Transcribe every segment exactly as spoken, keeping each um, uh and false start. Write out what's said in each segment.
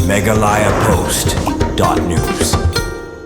Meghalaya Post dot news.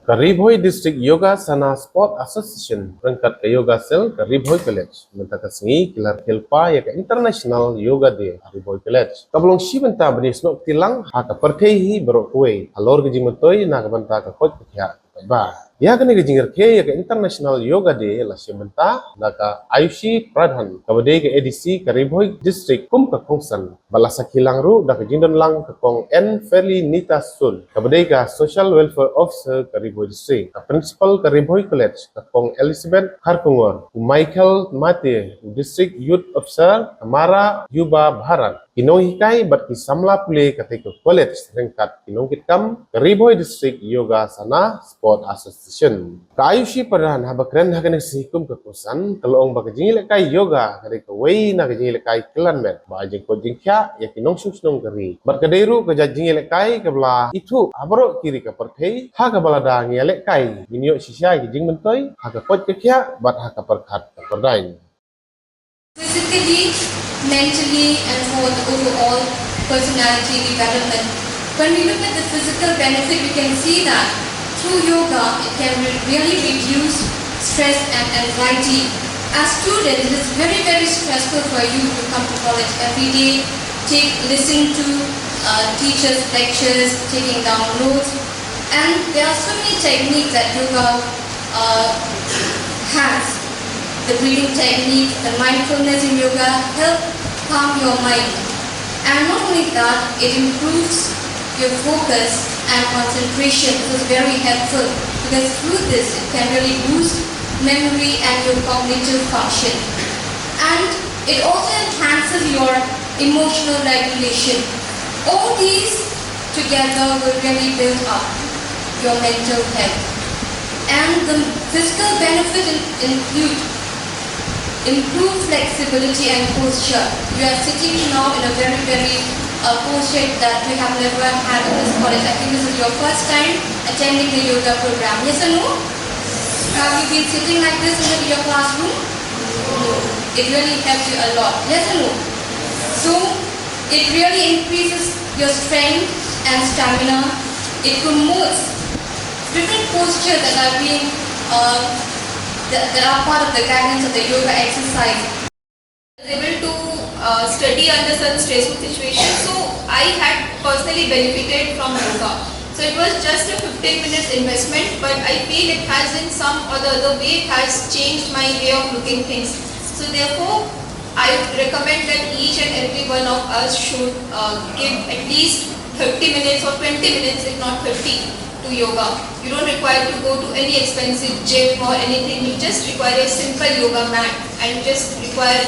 Ka Ri Bhoi District Yoga Sana Sport Association ryngkat ka Yoga Cell ka Ri Bhoi College mynta ka sngi ki la rkhie lypa ïa ka International Yoga Day ha Ri Bhoi College, kaba long shi bynta ban ïasnoh kti lang ha ka pyrthei hi baroh kawei halor ka jingmyntoi na ka bynta ka koit ka khiah. Ba ïa kane ka jingrkhie ïa ka International Yoga Day la shim bynta da ka Ayushi Pradhan kaba dei ka A D C ka Ri Bhoi District kum ka kongsan, ba la sakhi lang ruh da ka jingdon lang ka Kong N Fairly Nita Sun kaba dei ka Social Welfare Officer ka Ri Bhoi District, ka Principal ka Ri Bhoi College ka Kong Elizabeth Kharkongor, u Michael Mate u District Youth Officer ka Mara Yuva Bharat, ki nonghikai bad ki samla pule katei ka college ryngkat ki nongkitkam ka Ri Bhoi District Yoga Sana Sport Association. Ka Ayushi Pradhan haba kren ha kane ka sngi kum ka kongsan ka la ong ba ka jingïalehkai yoga ka dei kawei na ka jingïalehkai kylla met ba ai jingkoit jingkhiah ïa ki nongshong shnong ka ri. Bad ka dei ruh ka jait jingïalehkai kaba la ithuh ha baroh ki ri ka pyrthei ha kaba lada ngi ïalehkai ngin ïoh shisha ïa ki jingmyntoi ha ka koit ka khiah bad ha ka pyrkhat ka pyrdaiñ. Physically, mentally, and for the overall personality development. When we look at the physical benefit, we can see that through yoga, it can re- really reduce stress and anxiety. As students, it is very, very stressful for you to come to college every day, take, listen to uh, teachers' lectures, taking down notes. And there are so many techniques that yoga uh, has. The breathing technique, the mindfulness in yoga help calm your mind. And not only that, it improves your focus and concentration. This is very helpful because through this, it can really boost memory and your cognitive function. And it also enhances your emotional regulation. All these together will really build up your mental health. And the physical benefit in- include improve flexibility and posture. You are sitting now in a very, very uh, posture that we have never had in this college. I think this is your first time attending the yoga program. Yes or no? Have you been sitting like this in your classroom? No. It really helps you a lot. Yes or no? So, it really increases your strength and stamina. It promotes different postures that are being uh, that, that are part of the guidelines of the yoga exercise. Able to uh, study under such stressful situations. So I had personally benefited from yoga. So it was just a fifteen minutes investment, but I feel it has in some or the other way it has changed my way of looking things. So therefore, I recommend that each and every one of us should uh, give at least thirty minutes or twenty minutes, if not thirty, to yoga. You don't require to go to any expensive gym or anything. You just require a simple yoga mat, and you just require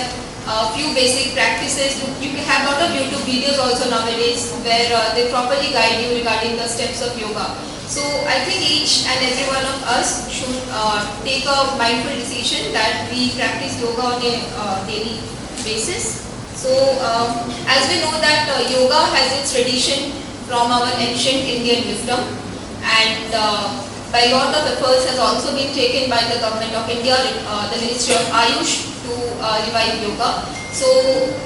a few basic practices. You, you have a lot of YouTube videos also nowadays where uh, they properly guide you regarding the steps of yoga. So I think each and every one of us should uh, take a mindful decision that we practice yoga on a uh, daily basis. So um, as we know that uh, yoga has its tradition from our ancient Indian wisdom, and uh, by lot of efforts has also been taken by the government of India, uh, the Ministry of Ayush, to uh, revive yoga. So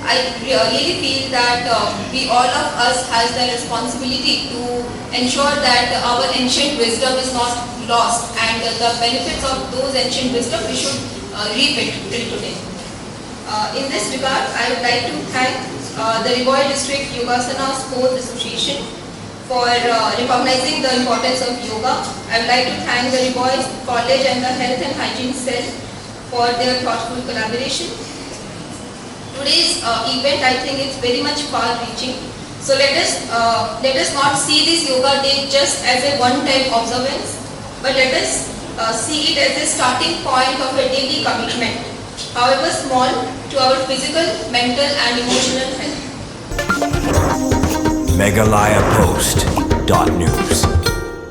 I re- really feel that uh, we all of us has the responsibility to ensure that our ancient wisdom is not lost, and the benefits of those ancient wisdom we should uh, reap it till today. Uh, in this regard, I would like to thank uh, the Ri Bhoi District Yogasana Sports Association for uh, recognizing the importance of yoga. I would like to thank the Ri Bhoi College and the Health and Hygiene Cell for their thoughtful collaboration. Today's uh, event, I think, is very much far-reaching. So let us uh, let us not see this yoga day just as a one-time observance, but let us uh, see it as a starting point of a daily commitment, however small, to our physical, mental, and emotional health. Meghalaya Post dot news.